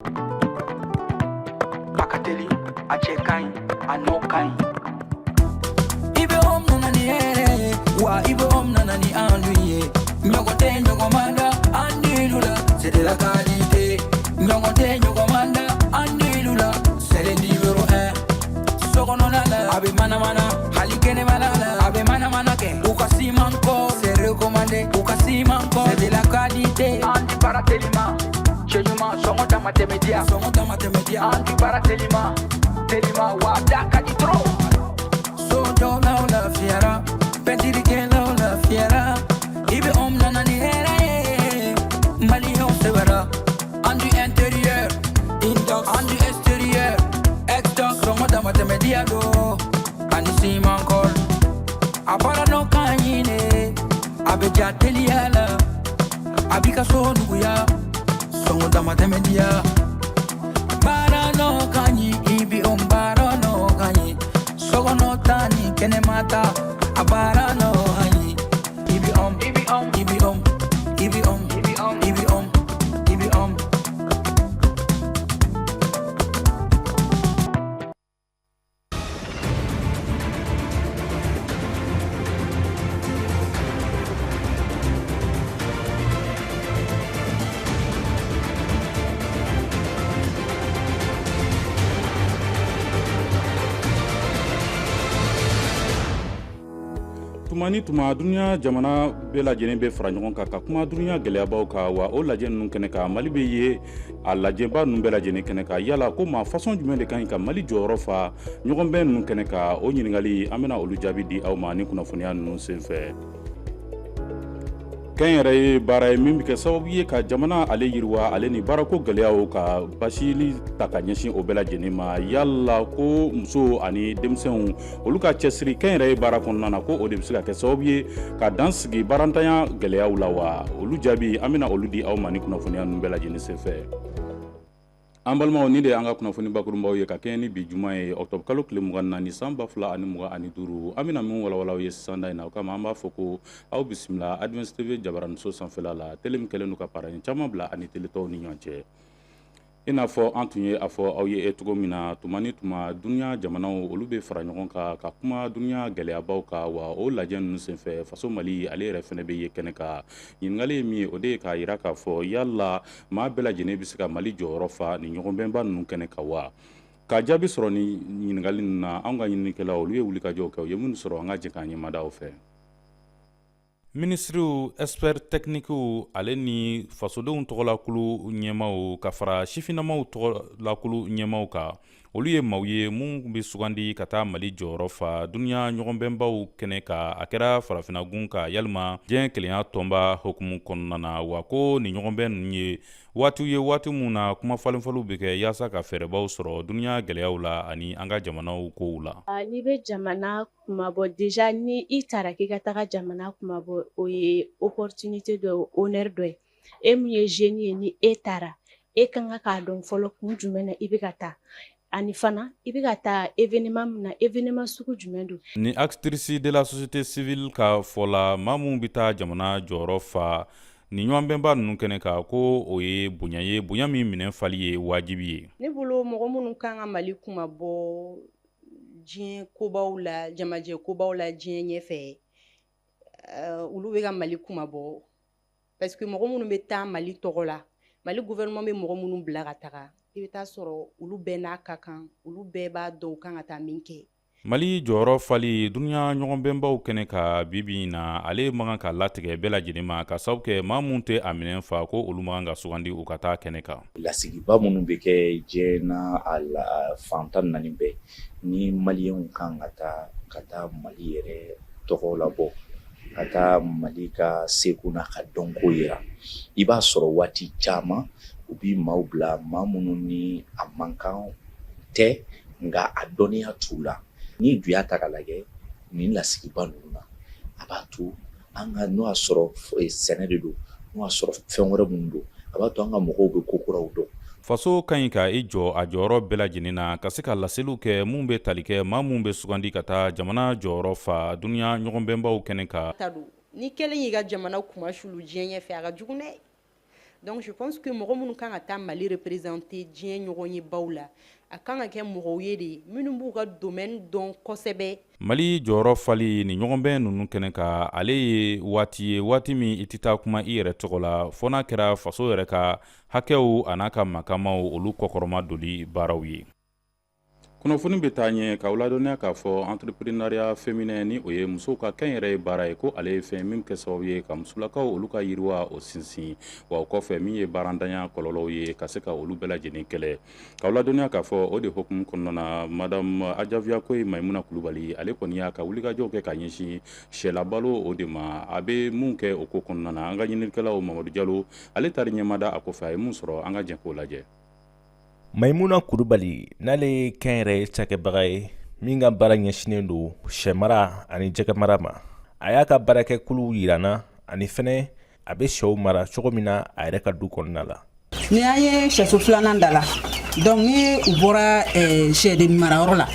A ka teli, a cɛ ka ɲi, a nɔ ka ɲi. IBM nana ni hɛrɛ ye wa, IBM nana ni enduit ye. Ɲɔgɔn tɛ ɲɔgɔn ma da enduit la, c'est de la qualité. Ɲɔgɔn tɛ ɲɔgɔn ma da enduit la, c'est le numéro 1. Sokɔnɔna la, a bɛ manamana, hali kɛnɛmana la, a bɛ manamana kɛ. U ka ciment ko, c'est recommandé. U ka ciment ko, c'est de la qualité. Enduit baara telima, cɛ ɲuman, sɔngɔ dama tɛmɛ diya, sɔngɔ dama tɛmɛ diya. Enduit baara telima, telima wa da ka di trop. Sojɔlaw lafiyara, pɛntirikɛlaw lafiyara. IBM nana ni hɛrɛ ye, maliyɛnw sɛbɛra. Enduit intérieur, inox, enduit extérieur, extox, sɔngɔ dama tɛmɛ diya don ani ciment colle. A baara nɔ ka ɲi ne, a bɛ ja teliya la, a b'i ka so nuguya, sɔngɔ dama tɛmɛ diya. Baara nɔ ka ɲi, IBM baara nɔ ka ɲi, sokɔnɔ ta ni kɛnɛma ta, a baara nɔ ka ɲi. IBM, IBM, IBM, IBM, IBM, IBM. Tuma ni tuma, dunuya jamana bɛɛ lajɛlen bɛ fara ɲɔgɔn kan ka kuma dunuya gɛlɛyabaw kan. Wa o lajɛ ninnu kɛnɛ kan, Mali bɛ ye a lajɛba ninnu bɛɛ lajɛlen kɛnɛ kan. Yala ko maa fasɔn jumɛn de ka ɲi ka Mali jɔyɔrɔ fa ɲɔgɔnbɛn ninnu kɛnɛ kan? O ɲininkali, an bɛna olu jaabi di aw ma ni kunnafoniya ninnu senfɛ. Kɛnyɛrɛye baara ye min bɛ kɛ sababu ye ka jamana ale yiriwa, ale ni baarako gɛlɛyaw ka basili ta ka ɲɛsin o bɛɛ lajɛlen ma. Yala ko muso ani denmisɛnw, olu ka cɛsiri kɛnyɛrɛye baara kɔnɔna na, ko o de bɛ se ka kɛ sababu ye ka dan sigi baarantanya gɛlɛyaw la wa? Olu jaabi, an bɛna olu di aw ma ni kunnafoniya ninnu bɛɛ lajɛlen senfɛ. An balimaw, nin de y'an ka kunnafoni bakurunbaw ye ka kɛɲɛ ni bi juma ye, octobre kalo tile 24 san 2025. An bɛna min walawala aw ye sisan da in na, o kama an b'a fɔ ko aw bisimila Advance TV jabaraniso sanfɛla la, tele min kɛlen don ka paraɲɛ caman bila ani tele tɔw ni ɲɔgɔn cɛ. I n'a fɔ an tun ye a fɔ aw ye cogo min na, tuma ni tuma, dunuya jamanaw, olu bɛ fara ɲɔgɔn kan ka kuma dunuya gɛlɛyabaw kan. Wa o lajɛ ninnu senfɛ, faso Mali ale yɛrɛ fɛnɛ bɛ ye kɛnɛ kan. Ɲininkali ye min ye, o de ye k'a yira k'a fɔ yala maa bɛɛ lajɛlen bɛ se ka Mali jɔyɔrɔ fa nin ɲɔgɔnbɛnba ninnu kɛnɛ kan wa? Ka jaabi sɔrɔ ni ɲininkali ninnu na, anw ka ɲininikɛlaw, olu ye wulikajɔw kɛ. U ye minnu sɔrɔ, an ka jɛ k'an ɲɛmada o fɛ. Minisiriw, experts techniques ale ni fasodenw tɔgɔlakulu ɲɛmaw ka fara sifinnamaw tɔgɔlakulu ɲɛmaw kan, olu ye maaw ye minnu bɛ sugandi ka taa Mali jɔyɔrɔ fa dunuya ɲɔgɔnbɛnbaw kɛnɛ kan, a kɛra farafinnagun kan yalima diɲɛ kelenya tɔnba hukumu kɔnɔna na. Wa ko nin ɲɔgɔnbɛn ninnu ye waatiw ye, waati minnu na kuma falenfalenw bɛ kɛ yaasa ka fɛɛrɛbaw sɔrɔ dunuya gɛlɛyaw la ani an ka jamanaw kow la. N'i bɛ jamana kunmabɔ déjà, ni i taara k'i ka taga jamana kunmabɔ, o ye opportunité dɔ ye, honneur dɔ ye. E min ye jeune ye, ni e taara, e ka kan k'a dɔn fɔlɔ kun jumɛn na i bɛ ka taa, ani fana i bɛ ka taa événement min na, événement sugu jumɛn don. Ni actrice de la société civile ka fɔ la, maa minnu bɛ taa jamana jɔyɔrɔ fa nin ɲɔgɔnbɛnba ninnu kɛnɛ kan, ko o ye bonya ye, bonya min minɛ fali ye wajibi ye. Ne bolo, mɔgɔ minnu kan ka Mali kunmabɔ diɲɛ kobaw la, jamajɛ kobaw la diɲɛ ɲɛfɛ, olu bɛ ka Mali kunmabɔ, parce que mɔgɔ minnu bɛ taa Mali tɔgɔ la, Mali gouvernement bɛ mɔgɔ minnu bila ka taga, i bɛ taa sɔrɔ olu bɛɛ n'a ka kan, olu bɛɛ b'a dɔn u kan ka taa min kɛ. Mali jɔyɔrɔ fali dunuya ɲɔgɔnbɛnbaw kɛnɛ kan bi bi in na, ale man kan ka latigɛ bɛɛ lajɛlen ma, ka sababu kɛ maa minnu tɛ a minɛn fa, ko olu man kan ka sugandi u ka taa kɛnɛ kan. Lasigiba minnu bɛ kɛ diɲɛ na, a la fan 14 bɛɛ, ni maliyɛnw kan ka taa Mali yɛrɛ tɔgɔ labɔ, ka taa Mali ka seko n'a ka dɔnko yira, i b'a sɔrɔ waati caman u bi maaw bila, maa minnu ni a man kan tɛ, nka a dɔnniya t'u la. Ni dun y'a ta k'a lajɛ nin lasigiba ninnu na, a b'a to an ka, n'o y'a sɔrɔ sɛnɛ de don, n'o y'a sɔrɔ fɛn wɛrɛ minnu don, a b'a to an ka mɔgɔw bɛ ko kuraw dɔn. Faso ka ɲi ka i jɔ a jɔyɔrɔ bɛɛ lajɛlen na, ka se ka laseliw kɛ minnu bɛ tali kɛ maa minnu bɛ sugandi ka taa jamana jɔyɔrɔ fa dunuya ɲɔgɔnbɛnbaw kɛnɛ kan. N'i kɛlen y'i ka jamana kunmasulu diɲɛ ɲɛfɛ, a ka jugu dɛ. Donc je pense que mɔgɔ minnu kan ka taa Mali représenter diɲɛ ɲɔgɔnyebaw la, a kan ka kɛ mɔgɔw ye de minnu b'u ka domaine dɔn kosɛbɛ. Mali jɔyɔrɔ fali ni ɲɔgɔnbɛn ninnu kɛnɛ kan, ale ye waati ye, waati min i tɛ taa kuma i yɛrɛ tɔgɔ la, fo n'a kɛra faso yɛrɛ ka hakɛw an'a ka makamaw, olu kɔkɔrɔma doli baaraw ye. Kunnafoni bɛ taa ɲɛ k'aw ladɔnniya k'a fɔ entrepreneuriat féminin, ni o ye musow ka kɛnyɛrɛye baara ye, ko ale ye fɛn min kɛ sababu ye ka musolakaw olu ka yiriwa o sinsin, wa o kɔfɛ min ye baarantanya kɔlɔlɔw ye, ka se ka olu bɛɛ lajɛlen kɛlɛ. K'aw ladɔnniya k'a fɔ o de hukumu kɔnɔna na, Madame Ajaviya Koyi Mayimuna Kulubali, ale kɔni y'a ka wulikajɔw kɛ ka ɲɛsin sɛlabalo o de ma. A bɛ mun kɛ o ko kɔnɔna na? An ka ɲininikɛlaw Mamadu Jalo, ale taara ɲɛmada a kɔfɛ, a ye mun sɔrɔ? An ka jɛ k'o lajɛ. Mayimuna Kulubali, n'ale ye kɛnyɛrɛye cakɛbaga ye min ka baara ɲɛsinnen don sɛmara ani jɛgɛmara ma, a y'a ka baarakɛkuluw yira an na, ani fɛnɛ a bɛ sɛw mara cogo min na a yɛrɛ ka du kɔnɔna la. Ni an ye sɛso filanan da la, donc ni u bɔra sɛden marayɔrɔ la,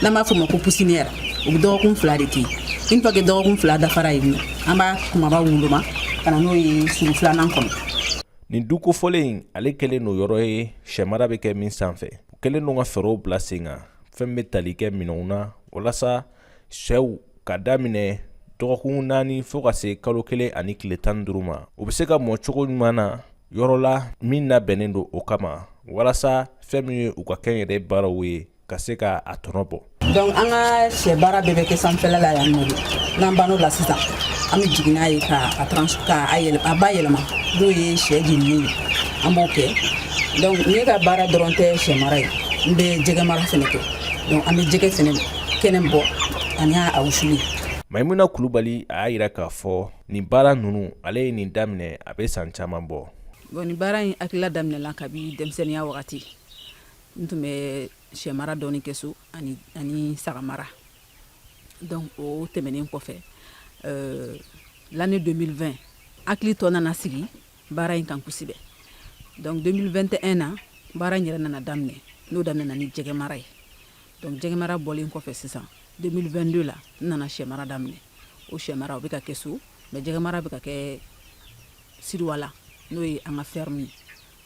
n'an b'a fɔ o ma ko poussinière, u bɛ dɔgɔkun 2 de kɛ. Une fois que dɔgɔkun 2 dafara yen nɔ, an b'a kumaba woloma ka na n'o ye sulu filanan kɔnɔ. Nin du kofɔlen in, ale kɛlen don yɔrɔ ye sɛmara bɛ kɛ min sanfɛ. U kɛlen don ka fɛɛrɛw bila sen kan, fɛn bɛ tali kɛ minɛnw na, walasa sɛw ka daminɛ dɔgɔkun 4 fo ka se kalo 1 ani tile 15 ma, u bɛ se ka mɔ cogo ɲuman na yɔrɔ la min labɛnnen don o kama, walasa fɛn min ye u ka kɛnyɛrɛ baaraw ye, ka se ka a tɔnɔ bɔ. Donc an ka sɛ baara bɛɛ bɛ kɛ sanfɛla la yan nɔ de. N'an bann'o la sisan, an bɛ jigin n'a ye ka a trans ka a yɛlɛ a bayɛlɛma, n'o ye sɛ jeninen ye, an b'o kɛ. Donc ne ka baara dɔrɔn tɛ sɛ mara ye, n bɛ jɛgɛ mara fɛnɛ kɛ. Donc an bɛ jɛgɛ fɛnɛ kɛnɛ bɔ ani a wusuli. Mayimuna Kulubali, a y'a yira k'a fɔ nin baara ninnu, ale ye nin daminɛ a bɛ san caman bɔ. Bon, nin baara in hakilila daminɛla kabi denmisɛnninya wagati. N tun bɛ sɛ mara dɔɔni kɛ so ani saga mara. Donc o tɛmɛnen kɔfɛ, l'année 2020, hakili tɔ nana sigi baara in kan kosɛbɛ. Donc 2021 na, baara in yɛrɛ nana daminɛ, n'o daminɛna ni jɛgɛ mara ye. Donc jɛgɛ mara bɔlen kɔfɛ sisan, 2022 la, n nana sɛ mara daminɛ. O sɛ mara, o bɛ ka kɛ so, mais jɛgɛ mara bɛ ka kɛ Siriwala, n'o ye an ka ferme ye,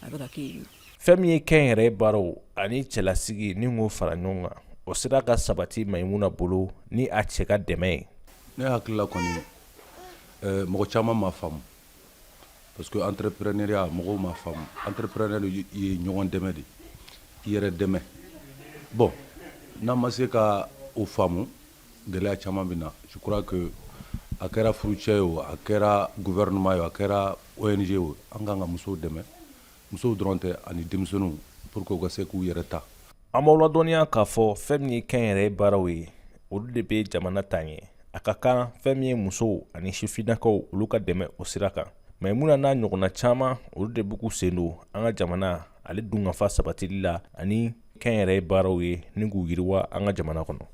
a bɛ ka kɛ yen. Fɛn min ye kɛnyɛrɛ baaraw ani cɛlasigi ni k'o fara ɲɔgɔn kan, o sera ka sabati Mayimuna bolo ni a cɛ ka dɛmɛ ye. Ne hakilila kɔni, mɔgɔ caman ma faamu, parce que entrepreneuriat, mɔgɔw ma faamu. Entrepreneur ye ɲɔgɔn dɛmɛ de, i yɛrɛ dɛmɛ. Bon, n'an ma se ka o faamu, gɛlɛya caman bɛ na. Je crois que a kɛra furucɛ ye o, a kɛra gouvernement ye o, a kɛra ONG o, an kan ka musow dɛmɛ, musow dɔrɔn tɛ, ani denmisɛnninw, pour que u ka se k'u yɛrɛ ta. An b'aw ladɔnniya k'a fɔ fɛn min ye kɛnyɛrɛye baaraw ye, olu de bɛ jamana ta ɲɛ. A ka kan fɛn min ye musow ani sifinnakaw, olu ka dɛmɛ o sira kan. Mayimuna n'a ɲɔgɔnna caman, olu de b'u k'u sen don an ka jamana ale dunkafa sabatili la ani kɛnyɛrɛye baaraw ye ni k'u yiriwa an ka jamana kɔnɔ.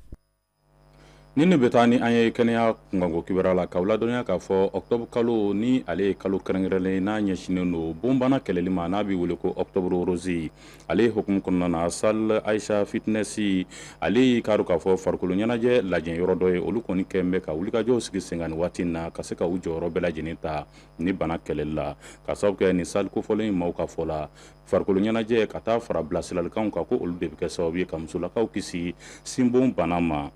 Ni ne bɛ taa ni an ye kɛnɛya kunkanko kibaruya la, k'aw ladɔnniya k'a fɔ octobre kalo ni ale ye kalo kɛrɛnkɛrɛnlen n'a ɲɛsinnen don bonbana kɛlɛli ma, n'a bɛ wele ko octobre rose. Ale hukumu kɔnɔna na, salle Aisha Fitness, ale y'i k'a k'a fɔ farikolo ɲɛnajɛ lajɛ yɔrɔ dɔ ye, olu kɔni kɛlen bɛ ka wulikajɔw sigi sen kan nin waati in na, ka se ka u jɔyɔrɔ bɛɛ lajɛlen ta ni bana kɛlɛli la, ka sababu kɛ nin salle kofɔlen in maaw ka fɔ la, farikolo ɲɛnajɛ ka taa fara bilasiralikanw kan, ko olu de bɛ kɛ sababu ye ka musolakaw kisi sinbon bana ma.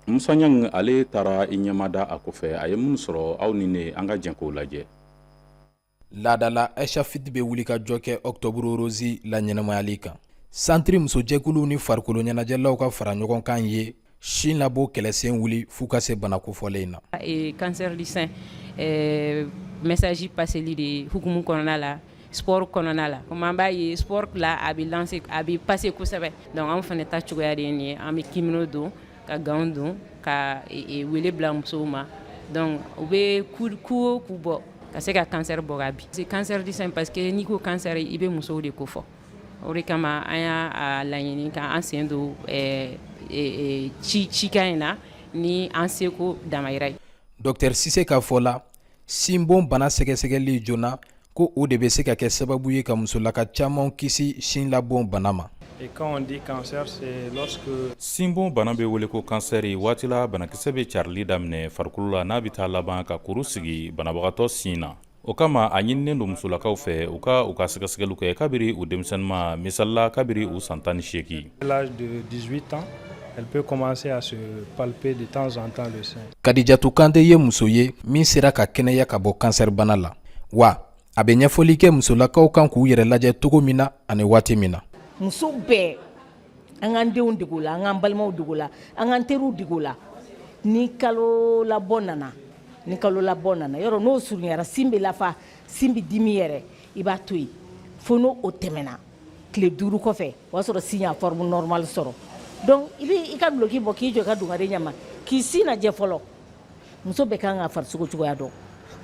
Musa Ɲang, ale taara i ɲɛmada a kɔfɛ, a ye mun sɔrɔ? Aw ni ne, an ka jɛ k'o lajɛ. Laadala Aisha Fit bɛ wuli ka jɔ kɛ octobre rose la ɲɛnamayali kan. Santiri musojɛkuluw ni farikolo ɲɛnajɛlaw ka fara ɲɔgɔn kan ye sin labɔ kɛlɛsen wuli f'u ka se bana kofɔlen in na. Cancer du sein message passeli de hukumu kɔnɔna la, sport kɔnɔna la, komi an b'a ye sport la, a bɛ lancer, a bɛ passer kosɛbɛ. Donc anw fana ta cogoya de ye nin ye: an bɛ kimono don, ka gants don, ka wele bila musow ma. Donc u bɛ coup o coup bɔ ka se ka cancer bɔ ka bin. Cancer du sein, parce que n'i ko cancer, i bɛ musow de ko fɔ. O de kama an y'a laɲini k'an sen don ci cikan in na ni an seko damayira ye. Docteur Sise ka fɔ la, sinbon bana sɛgɛsɛgɛli joona, ko o de bɛ se ka kɛ sababu ye ka musolaka caman kisi sin labon bana ma. Sinbon bana bɛ wele ko kansɛri. Waati la banakisɛ bɛ carili daminɛ farikolo la, n'a bɛ taa laban ka kuru sigi banabagatɔ sin na. O kama a ɲininen don musolakaw fɛ u ka u ka sɛgɛsɛgɛliw kɛ kabiri u denmisɛnninma, misali la kabiri u san 18. L'âge de 18 ans, elle peut commencer à se palper de temps en temps le sein. Kadijatu Kante ye muso ye min sera ka kɛnɛya ka bɔ kansɛri bana la, wa a bɛ ɲɛfɔli kɛ musolakaw kan k'u yɛrɛ lajɛ cogo min na ani waati min na. Muso bɛɛ, an k'an denw dege la, an k'an balimaw dege la, an k'an teriw dege la. Ni kalo labɔ nana, ni kalo labɔ nana, yɔrɔ n'o surunyara, sin bɛ lafa, sin bɛ dimi yɛrɛ, i b'a to yen fo n'o o tɛmɛna tile 5 kɔfɛ, o y'a sɔrɔ sin y'a forme normale sɔrɔ. Donc i bɛ i ka duloki bɔ k'i jɔ i ka dungare ɲɛma k'i sin lajɛ fɔlɔ. Muso bɛɛ kan ka farisogo cogoya dɔn,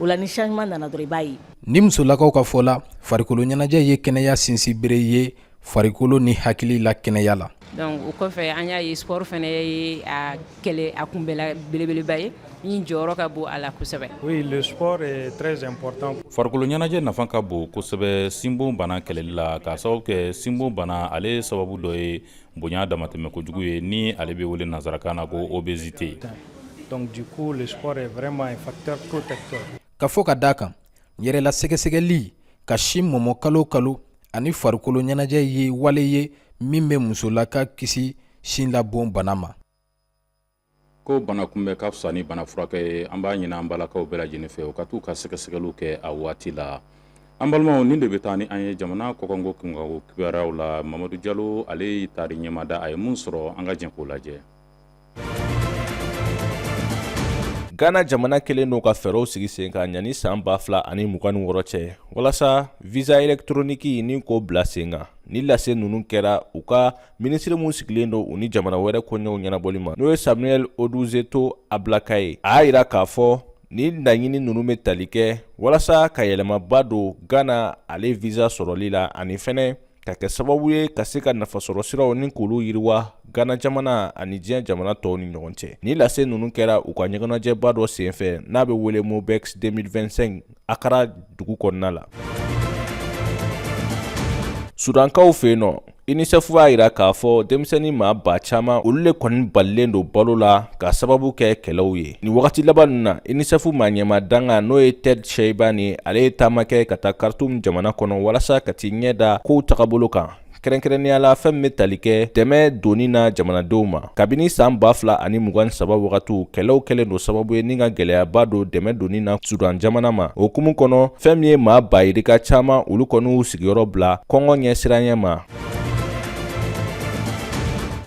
o la ni changement nana dɔrɔn i b'a ye. Ni musolakaw ka fɔ la, farikolo ɲɛnajɛ ye kɛnɛya sinsinbere ye farikolo ni hakili la kɛnɛya la. Donc o kɔfɛ, an y'a ye sport fana ye a kɛlɛ a kunbɛla belebeleba ye min jɔyɔrɔ ka bon a la kosɛbɛ. Oui, le sport est très important. Farikolo ɲɛnajɛ nafa ka bon kosɛbɛ sinbon bana kɛlɛli la, k'a sababu kɛ sinbon bana ale sababu dɔ ye bonya damatɛmɛ kojugu ye, ni ale bɛ wele nansarakan na ko obésité. Donc du coup, le sport est vraiment un facteur protecteur. Ka fɔ ka d'a kan, yɛrɛla sɛgɛsɛgɛli, ka sin mɔmɔ kalo kalo ani farikolo ɲɛnajɛ ye wale ye min bɛ musolaka kisi sin labon bana ma. Ko bana kunbɛ ka fisa ni bana furakɛ ye. An b'a ɲini an balakaw bɛɛ lajɛlen fɛ, u ka t'u ka sɛgɛsɛgɛliw kɛ a waati la. An balimaw, nin de bɛ taa ni an ye jamana kɔkanko kunkanko kibaruyaw la. Mamadu Jalo, ale ye taari ɲɛmada, a ye mun sɔrɔ, an ka jɛ k'o lajɛ. Ghana jamana kɛlen don ka fɛɛrɛw sigi sen kan yanni san 2026 cɛ walasa visa électronique ni k'o bila sen kan. Ni lase ninnu kɛra u ka minisiri min sigilen don u ni jamana wɛrɛ koɲɛw ɲɛnabɔli ma, n'o ye Samuel Okudzeto Ablakwa ye. A y'a jira k'a fɔ ni laɲini ninnu bɛ tali kɛ walasa ka yɛlɛmaba don Ghana ale visa sɔrɔli la, ani fɛnɛ ka kɛ sababu ye ka se ka nafasɔrɔ siraw ni k'olu yiriwa Ghana jamana ani diɲɛ jamana tɔw ni ɲɔgɔn cɛ. Ni lase ninnu kɛra u ka ɲɛgɛnajɛba dɔ senfɛ n'a bɛ wele Mobex 2025 Accra dugu kɔnɔna la. Sudankaw fɛ yen nɔ, UNICEF b'a jira k'a fɔ denmisɛnnin maa ba caman, olu le kɔni balilen don balo la ka sababu kɛ kɛlɛw ye nin wagati laban ninnu na. UNICEF maa ɲɛma danga, n'o ye Ted Chaiban ye, ale ye taama kɛ ka taa Khartoum jamana kɔnɔ walasa ka t'i ɲɛ da kow tagabolo kan, kɛrɛnkɛrɛnnenya la fɛn min bɛ tali kɛ dɛmɛ donni na jamanadenw ma. Kabini san 2023 wagatiw, kɛlɛw kɛlen don sababu ye ni ka gɛlɛyaba don dɛmɛ donni na Sudan jamana ma. O hukumu kɔnɔ, fɛn min ye maa ba yirika caman, olu kɔni y'u sigiyɔrɔ bila kɔngɔ ɲɛ siranɲɛ ma.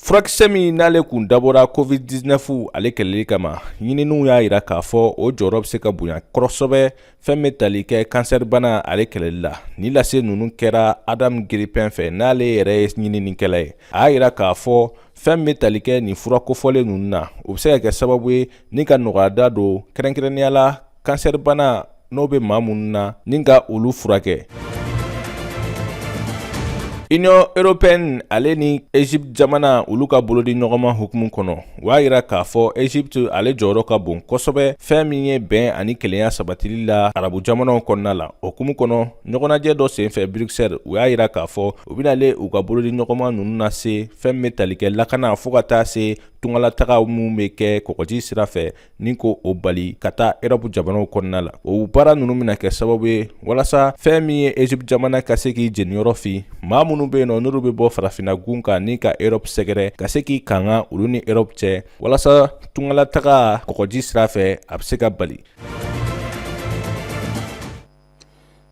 Furakisɛ min n'ale kun dabɔra COVID-19 ale kɛlɛli kama, ɲininiw y'a jira k'a fɔ o jɔyɔrɔ bɛ se ka bonya kosɛbɛ fɛn bɛ tali kɛ kansɛribana ale kɛlɛli la. Ni lase ninnu kɛra Adam Gilpin fɛ, n'ale yɛrɛ ye ɲininikɛla ye. A y'a jira k'a fɔ fɛn bɛ tali kɛ nin fura kofɔlen ninnu na, o bɛ se ka kɛ sababu ye ni ka nɔgɔyada don kɛrɛnkɛrɛnnenya la kansɛribana n'o bɛ maa minnu na, ni ka olu furakɛ. Union européenne ale ni Egypte jamana, olu ka bolodi ɲɔgɔnma hukumu kɔnɔ, u y'a jira k'a fɔ Egypte ale jɔyɔrɔ ka bon kosɛbɛ fɛn min ye bɛn ani kelenya sabatili la arabu jamanaw kɔnɔna la. O hukumu kɔnɔ, ɲɔgɔnnajɛ dɔ senfɛ Bruxelles, u y'a jira k'a fɔ u bɛna ale u ka bolodi ɲɔgɔnma ninnu na se fɛn min bɛ tali kɛ lakana, fo ka taa se tungalataga minnu bɛ kɛ kɔgɔji sira fɛ ni ko o bali ka taa Europe jamanaw kɔnɔna la. O baara ninnu bɛna kɛ sababu ye walasa fɛn min ye Egypte jamana ka se k'i jeniyɔrɔ fin maa minnu bɛ yen nɔ, n'olu bɛ bɔ farafinna gun kan ni ka Europe sɛgɛrɛ, ka se k'i kanga olu ni Europe cɛ walasa tungalataga kɔgɔji sira fɛ a bɛ se ka bali.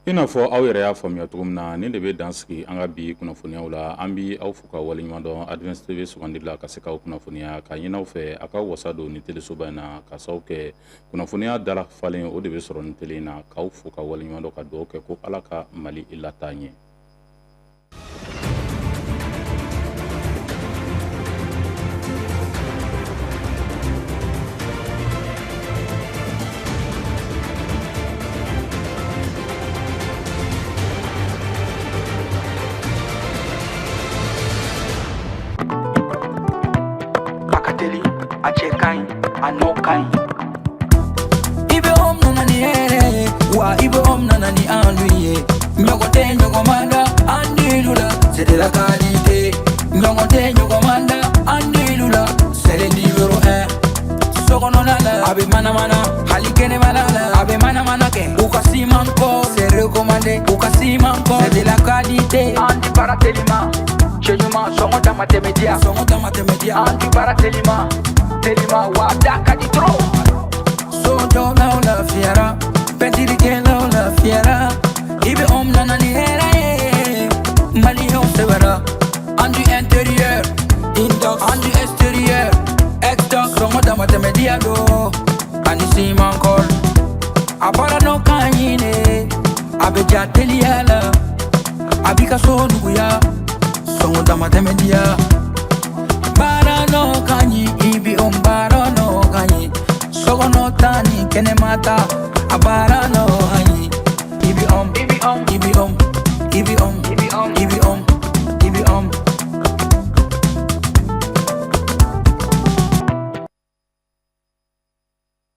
I n'a fɔ aw yɛrɛ y'a faamuya cogo min na, nin de bɛ dan sigi an ka bi kunnafoniyaw la. An bɛ aw fo ka waleɲuman dɔn Advance TV sugandi la ka se k'aw kunnafoniya, ka ɲini aw fɛ a ka wasa don ni telesoba in na, ka sababu kɛ kunnafoniya dala falen o de bɛ sɔrɔ ni tele in na. K'aw fo ka waleɲuman dɔn, ka dugawu kɛ ko Ala ka Mali lataa ɲɛ. A ka teli, a cɛ ka ɲi, a nɔ ka ɲi. I bɛ home nana ni hɛrɛ ye wa, i bɛ home nana ni ennui ye. Ɲɔgɔn tɛ ɲɔgɔn man da an dilu la, c'est de la qualité. Ɲɔgɔn tɛ ɲɔgɔn man da an dilu la, c'est le numéro 1. Sokɔnɔna la a bɛ manamana, hali kɛnɛmana la a bɛ manamana kɛ u ka si. Simancol, c'est recommandé. U ka simancol, c'est de la qualité. An di baara telima, cɛ ɲuman, sɔngɔ dama tɛmɛ diya, sɔngɔ dama tɛmɛ diya. An di baara telima, telima wa da ka di trop. Sojɔlaw lafiyara, pɛntirikɛlaw lafiyara, i bɛ anw nana ni hɛrɛ ye, maliyɛnw sɛbɛra. An du intérieur, indox, an du extérieur, extox, sɔngɔ dama tɛmɛ diya do, ani simancol. A baara nɔ ka ɲi de, a bɛ ja teliya la, a b'i ka so nuguya, sɔngɔ dama tɛmɛ diya. Baara nɔ ka ɲi, i bi o baara nɔ ka ɲi, sokɔnɔ ta ni kɛnɛma ta, a baara nɔ ka ɲi, i bi om, i bi om, i bi om, i bi om.